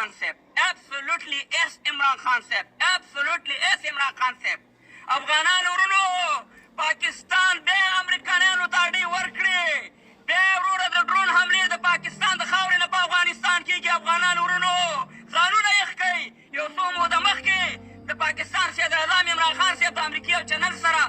خان صاحب، ابسولوټلی یس عمران خان صاحب، ابسولوټلی یس عمران خان صاحب. افغانانو ورونو، پاکستان بیا امریکایانو ته اډې ورکړې، بیا وروره د ډرون حملې د پاکستان د خاورې نه په افغانستان کېږي. افغانانو ورونو، ځانونه یخ کړئ. یو څو موده مخکې د پاکستان صدراعظم عمران خان صاحب د امریکې یو چینل سره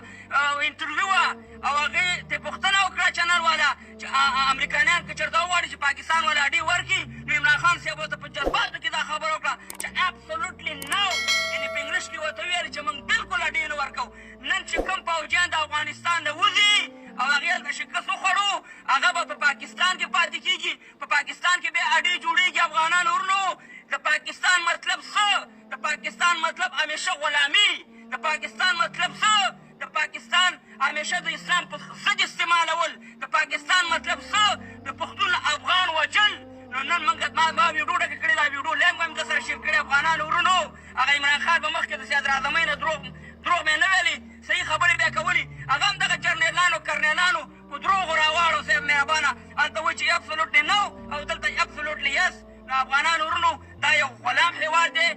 انټرویو وه او هغې ترې پوښتنه وکړه چینل والا چې امریکایان که چېرته وغواړي چې پاکستان والا اډې ورکړي، نو عمران خان صاحب ورته په جذباتو کې دا خبره وکړه چې ابسولوټلی نو، یعنې په انګلیش کې ورته وویل چې موږ بالکل اډې نه ورکوو. نن چې کوم پوځیان د افغانستان نه وځي او هغې هلته شکست وخوړو، هغه به په پاکستان کې پاتې کېږي، په پاکستان کې بیا اډې جوړېږي. افغانانو ورونو، د پاکستان مطلب څه؟ د پاکستان مطلب همیشه غلامي. د پاکستان مطلب څه؟ د پاکستان همیشه د اسلام په ضد استعمالول. د پاکستان مطلب څه؟ د پښتون افغان وژل. نو نن موږ ما ویډیو ډکه کړې، دا ویډیو لینک به مې در سره شیر کړی. افغانانو ورونو، هغه عمران خان به مخکې د صدراعظمۍ نه دروغ دروغ مې نه ویلي، صحیح خبرې بیا کولې، هغه هم دغه جرنیلانو کرنیلانو په دروغو راواړو. صاحب مهربانه، هلته وایي چې ابسولوټلی نو او دلته ابسولوټلی یس. نو افغانانو ورونو، دا یو غلام هېواد دی.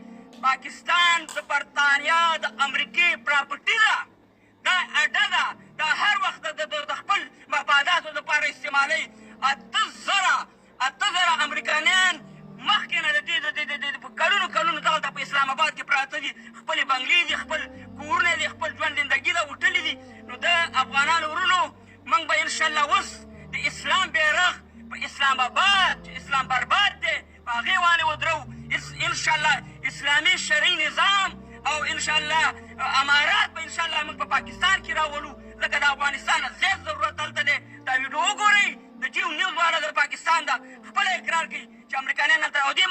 پاکستان د برتانیا د امریکې پراپرټي ده، دا اډه ده، دا هر وخت د خپل مفاداتو لپاره استعمالوي. 8000 امریکایان مخکې نه د دې د دې په کلونو کلونو دغلته په اسلام آباد کې پراته دي، خپلې بنګلې دي، خپل کورونه دي، خپل ژوند زندګي ده، هوټلې دي. نو د افغانانو ورونو، موږ به انشاءالله اوس د اسلام بیرغ په اسلام آباد چې اسلام برباد دی په هغې باندې ودرو. انشاءالله اسلامي شرعي نظام او انشاءالله امارات به انشاءالله موږ په پاکستان کې راولو، ځکه د افغانستان زیات ضرورت هلته دی. دا ویډیو وګورئ، د جیو نیوز والا د پاکستان ده، خپله اقرار کوي چې امریکایان هلته. او دې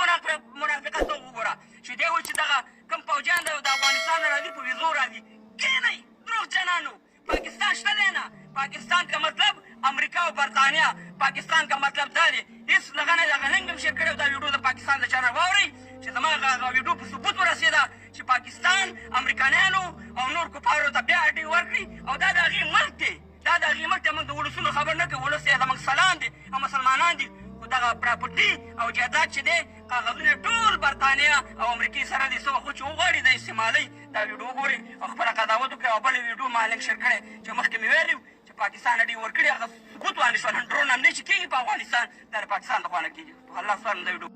منافقت ته وګوره چې دی وایي چې دغه کوم پوځیان د افغانستان نه راځي په ویزو راځي. کښېنئ دروغجنانو، پاکستان شته دی نه. پاکستان کا مطلب امریکا او برتانیا، پاکستان کا مطلب دا دی. هېڅ دغه نه، دغه لینک مې شیر کړی. دا ویډیو د پاکستان د چینل واورئ چې زما هغه ویډیو په ثبوت ورسېده چې پاکستان امریکایانو او نور کفارو ته بیا اډې ورکړي، او دا د هغې ملک دی، دا د هغې ملک دی. موږ د ولسونو خبر نه کوو، ولس یې زموږ سلام دی او مسلمانان دي، خو دغه پراپرټي او جایداد چې دی کاغذونه ټول برتانیا او امریکې سره دي. څه وخت چې وغواړي دا استعمالوي. دا ویډیو وګورئ او خپله قضاوت وکړئ. او بله ویډیو ما لینک شیر کړی چې مخکې مې ویلي چې پاکستان اډې ورکړي، هغه ثبوت باندې شول. ډرون حملې چې کېږي په افغانستان، دا د پاکستان د خوا نه کېږي. الله سپارم دا ویډیو.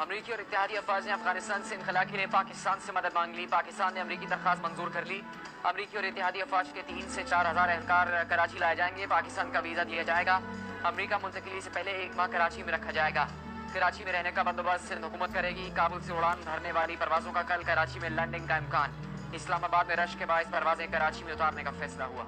अमरीकी और इत्तेहादी अफवाज ने अफगानिस्तान से इनखला के लिए पाकिस्तान से मदद मांग ली। पाकिस्तान ने अमरीकी दरख्वास्त मंजूर कर ली। अमरीकी और इत्तेहादी अफवाज के 3 से 4 हज़ार एहलकार कराची लाए जाएंगे। पाकिस्तान का वीज़ा दिया जाएगा। अमरीका मुंतकिली से पहले 1 माह कराची में रखा जाएगा। कराची में रहने का बंदोबस्त सिंध हुकूमत करेगी। काबुल से उड़ान भरने वाली परवाज़ों का कल कराची में लैंडिंग का इम्कान। इस्लामाबाद में रश के बायस परवाज़ें कराची में उतारने का फैसला हुआ।